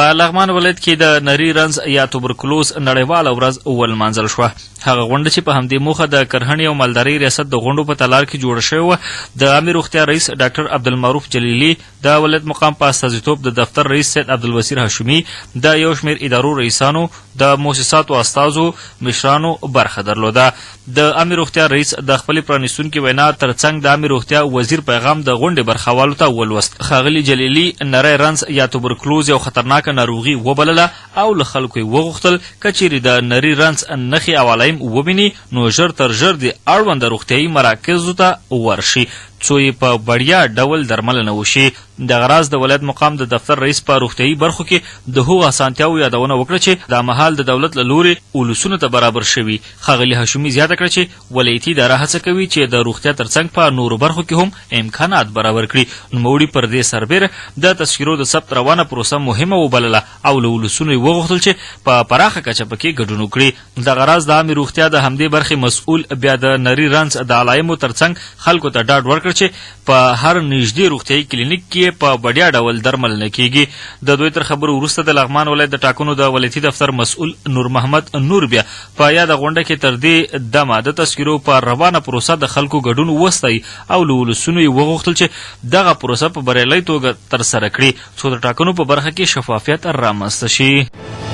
په لغمان ولایت کې د نري رنځ یا توبرکلوز نړیواله ورځ ولمانځل شوه. هغه غونډه چې په همدې موخه د کرهڼې او مالدارۍ ریاست د غونډو په تالار کې جوړه شوې وه، د عامې روغتیا رئیس ډاکټر عبدالمعروف جلیلي، د ولایت مقام په استازیتوب د دفتر رئیس سید عبدالبصیر هاشمي، د یو شمېر ادارو رئیسانو، د موسساتو استازو، مشرانو برخه درلوده. د عامې روغتیا رئیس د خپلې پرانیستونکې وینا تر څنګ د عامې روغتیا وزیر پیغام د غونډې برخوالو ته ولوست. ښاغلي جلیلي نری رنځ یا توبرکلوز یو خطرناکه ناروغي وبلله او له خلکو یې وغوښتل که چېرې د نري رنځ نښې او علایم وویني نو ژر تر ژر دې اړونده روغتیايي مراکزو ته ورشي څو یې په وړیا ډول درملنه وشي. دغه راز د ولایت مقام د دفتر رئیس په روغتیايي برخو کې د هغو اسانتیاوو یادونه وکړه چې دا مهال د دولت له لورې ولسونو ته برابر شوي. ښاغلي هاشمي زیاته کړه چې ولایتي اداره هڅه کوي چې د روغتیا ترڅنګ په نورو برخو کې هم امکانات برابر کړي. نوموړي پر دې سربېره د تذکرو د ثبت روانه پروسه مهمه وبلله او له ولسونو یې وغوښتل چې په پراخه کچه پکې ګډون وکړي. دغه راز د عامې روغتیا د همدې برخې مسؤل بیا د نري رنځ د علايمو ترڅنګ خلکو ته ډاډ ورکړ چې په هر نږدې روغتیايي کلینیک کې په وړیا ډول درملنه کېږي. د دوی تر خبرو وروسته د لغمان ولایت د ټاکنو د ولایتي دفتر مسؤل نور محمد نور بیا په یاده غونډه کې تر دې دمه د تذکرو په روانه پروسه د خلکو ګډون وستایي او له ولسونو یې وغوښتل چې دغه پروسه په بریالۍ توګه ترسره کړي څو د ټاکنو په برخه کې شفافیت رامنځته شي.